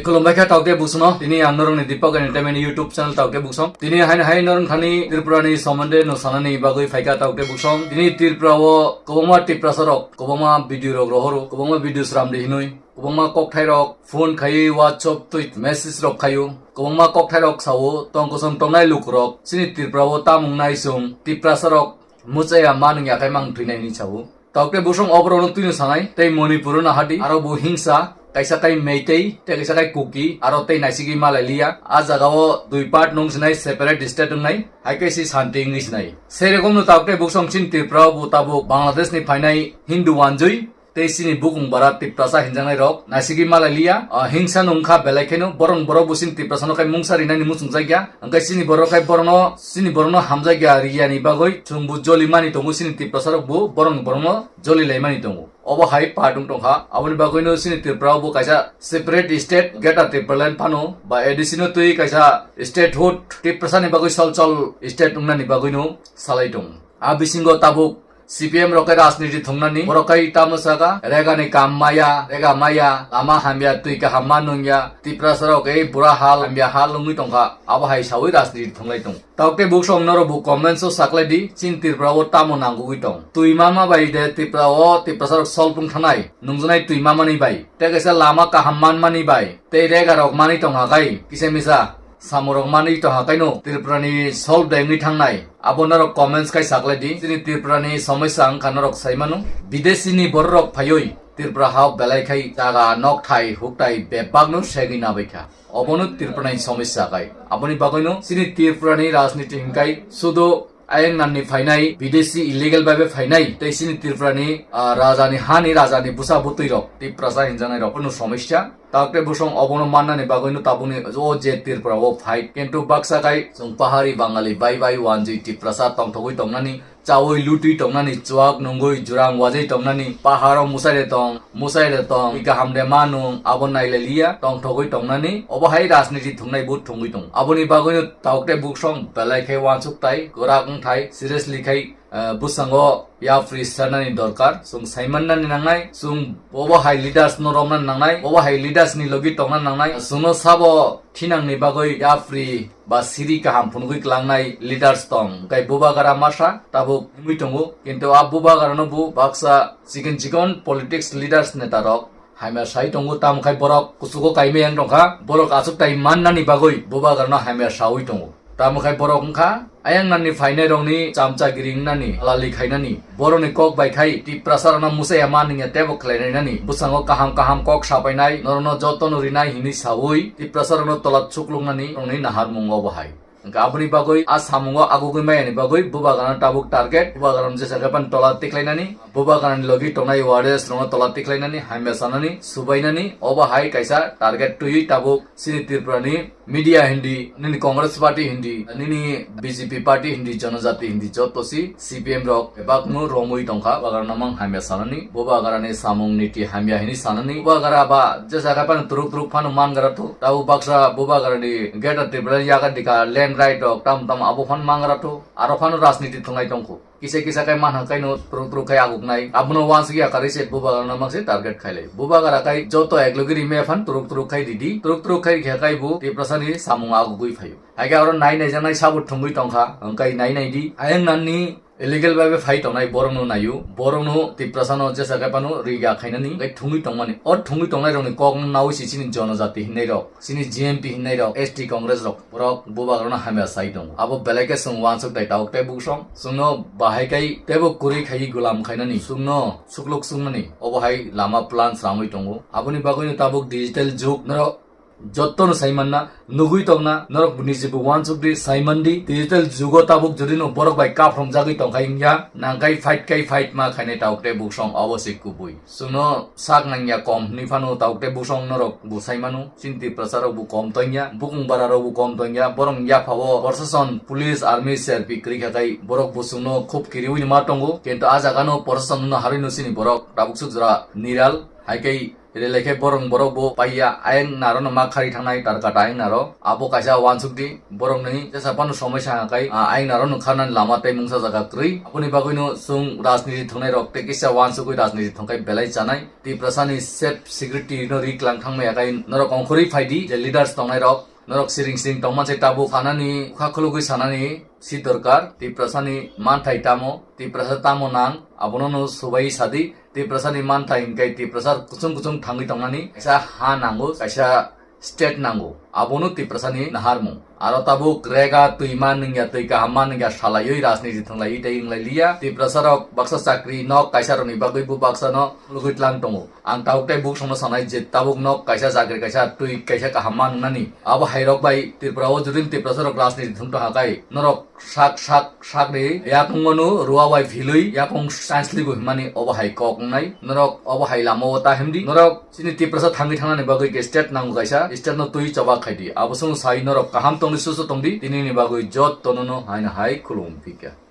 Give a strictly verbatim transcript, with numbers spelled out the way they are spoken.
Khulumbai kha Taukte Buksongno, tini ang norokni Deepak Entertainment YouTube channel Taukte Buksong. Tini haino hai norok thani Tripura ni somonde no sanani bagwi phaikha Taukte Buksong. Tini Tripura o kwbangma Tiprasa rok, kwbangma video rok rohoro, kwbangma video sramdi hinwi, kwbangma kokthai rok phone khaiwi, WhatsApp twi message rok khaio, kwbangma kokthai rok sao, tong kosom tongnai lukurok chini Tripura o tamung nai chwng Tiprasa rok muchaya manung yakhai mang thwinai hinwi sao. Taukte Buksong oborokno twino sanai, tei Manipur no hadi, aro bo hingsa, kaisa kai Meitei, tei kaisa kai Kuki, aro tei naisiki malai liya. A jaga o dui part nung sinai, separate state wngnai, hai kai si santi wngwi sinai. Sei rokomno Taukte Buksong chini Tripura o bo tabuk Bangladesh ni phainai Hindu wanjui, tei chini bukung bara Tiprasa hinjaknai rok naisiki malai liya. Ah, hingsa no wngkha belai kheno, borok borok bo chini Tiprasa no kai mungsa rinani muchung jakya. Hwnkhe chini borok khai borokno, chini borokno hamjakya riyani bagwi chwng bo joli mani tongo, chini Tiprasa rok bo borokni borokno joli laimani tongo. Obo hai part wng tongkha. Aboni bagwino chini Tripura o bo kaisa separate state, Greater Tipraland phano ba A D C no twi kaisa statehood Tiprasa ni bagwi sol sol state wngnani bagwino salai tongo. A bisingo tabuk C P M rok khe rajniti thungnani, borok khe tamo saka, rega ni kam maya, rega maya, lama hamya, twi kaham ma nungya, Tiprasa rok khe bura hal, hamya hal wngwi tongkha, abo hai sawi rajniti thunglai tongo. Taukte Buksong norok bo comments o saklai di, chini Tripura o tamo nangugwi tong. Twi mama bai de Tripura o Tiprasa rok sol pung thanai, nungjaknai twi mamani bai, tei kaisa lama kaham manmani bai, tei rega rok manwi tong hakai, kisa misa. Samung rok manwi tongha kaino Tripura ni solve de wngwi thangnai. Abo norok comments khai saklai di. Chini Tripura ni somosya wngkha norok sai mano. Bidesi ni borok rok phaiwi Tripura ha o belai khai jaga, nokthai, hukthai bebak no segwi nabai kha. Obono Tripura ni somosya khai. Aboni bagwi no chini Tripura ni rajniti hingkai sudo ayang nanni phainai, bidesi illegal bai bai phainai, tei chini Tripura ni, ah, raja ni ha ni raja ni bwsa bwtwi rok, Tiprasa hinjaknai rok no somosya. Taukte Buksong obono mannani bagwino tabukni o je Tripura o fight. Kintu baksa khai chwng pahari Bangali bai bai wanjwi Tiprasa tongthogwi tongnani, chawi lutwi tongnani, chuak nungwi jurang wajwi tongnani, paharo musai de tong, musai de tong, i kaham de manung, abo nailai liya, tongthogwi tongnani, obo hai rajniti thungnai bo thungwi tongo. Aboni bagwino Taukte Buksong belai khe wansuk tai, kwrak wng thai, seriously khai, eh, bwskango yapri sanani dorkar, chwng saimannani nangnai, chwng bobo hai leaders no romna nangnai, bobo hai leaders ni logi tongna nangnai, chwngno sabo thinangni bagwi yapri ba siri kaham phunugwi klangnai leaders tong. Kai Bubagra masa tabuk wngwi tongo, kintu a Bubagra no bo baksa chikon chikon politics leaders neta rok hamya sai tongo, tamo khai borok kuchugo kaimai yang tongkha, borok achuk tai mannani bagwi Bubagrano hamya sawi tongo. Tamo khai borok wngkha ayang nani phainai rokni chamchagiri wngnani, halali khainani, borokni kok bai khai Tiprasa rokno musaya man wngya tebo khlainai nani, bwskango kaham kaham kok sapainai, norokno jotono rinai hinwi sawi Tiprasa rokno tola chukluknani rokni naharmung obo hai. Hwnkhe aboni bagwi a samungo agugwi mayani bagwi Bubagrano tabuk target, Bubagrano jesa khe phano tola tikhlainani, Bubagrani logi tongnai warriors rokno tola tikhlainani, hamya sanani, subainani, obo hai kaisa target twiwi tabuk chini Tripura ni media hindi, nini Congress party hindi, nini B J P party hindi, Janajati hindi, joto si C P M rok bebakno romwi tongkha, Bubagrano mang hamya sanani, Bubagrani samung niti hamya hini sanani, Bubagra ba jesa khe phano turuk turuk phano mangra thu, tabuk baksa Bubagrani Greater Tripura yaga dika land right rok tam tam abo phano mangra thu, aro phano rajniti thwnglai tongkhu. Kisa kisa khe manha kaino turuk turuk khai aguknai. Abono wansukya karwi se Bubagrano mangse target khailai. Bubagra khai joto eklogi rimaya phan turuk turuk khai ridi. Turuk turuk khai rikha khai bo Tiprasani samung agugwi phaio. Haikhe aro nai naijaknai sabo thwngwi tongkha. Hwnkhe nai naidi. Ayang nanni illegal bai bai phai tongnai borokno naio. Borokno Tiprasano jesa khai phano riga khainani. Hwnkhe thwngwi tongmani. O thwngwi tongnairokni kokno naui se chini jonojati hinnairok. Chini G M P hinnairok, S T Congress rok, borok Bubagrano hamya sai tongo. Abo belai khe chwng wansuk tai tabuk tei Buksong. Chwngno bahai kai teibo kwrwi khaiwi gulam khainani. Chwngno sukluk chwngmani. Obo hai lama plan sramwi tongo. Aboni bagwino tabuk digital jug norok jottono sai manna, nugwi tongna, norok niji bo wansuk di, sai man di. Digital jugo tabuk jodi no borok bai kaphrom jagwi tongkhai wngya, nangkhai fight kai fight ma khainai tabuk tei Buksong obo se kubui. Chwngno sak nangya kom hwnwi phano tabuk tei Buksong norok bo sai mano. Chini Tiprasa rok bo kom tongya, bukung bara rok bo kom tongya, borok yapha o proshashan, police, army, C R P kwrwi kha khai borok bo chwngno khub kiriwi ma tongo, kintu a jaga no proshashan no harwi no chini borok tabuk suk jora niral, hai kai Rele khe borong borok bo paiya ayang naro no ma khari thangnai tarkat ayang naro. Abo kaisa wansuk di borok ni jesa pano somoi sa kai, ah, ayang naro no kharnani lama tei mungsa jaga kwrwi. Aboni bagwi no chwng rajniti thwngnai rok tei kisa wansugwi rajniti thwngkhai belai chanai. Tiprasa ni safe security no ri klang thangmaya kai norok ongkhorwi phai di je leaders tongnai rok. Norok siring siring tongma se tabuk sanani, ukha khulugwi sanani si dorkar. Tiprasani manthai tamo, Tiprasa tamo nang, abono no subai sadi. Tiprasani manthai hingkai Tiprasa kuchung kuchung thangwi tongnani kaisa ha nango, kaisa state nango. Abono Tiprasani naharmung. Aro tabuk rega twi ma nungya, twi kaham ma nungya salaiwi rajniti thwnglaiwi tei wnglai liya. Tiprasa rok baksa chakri nok kaisa rokni bagwi bo baksa no lugwi tlang tongo. Ang tabuk tei buk songno sanai je tabuk nok kaisa chakri kaisa twi kaisa kaham ma nungnani. Abo hai rok bai Tripura o judin Tiprasa rok rajniti thwng tongha kai norok sak sak sak ni yakung manu rua bai philwi yakung science libu himani obo hai kok wngnai. Norok obo hai lama o ta himdi. Norok chini Tiprasa thangwi thangnani bagwi ke state nango kaisa, state no twi choba khaidi. Abo song sai norok kaham tongdi susu tongdi. Tini ni bagwi jot tono no hai na hai khulum phika.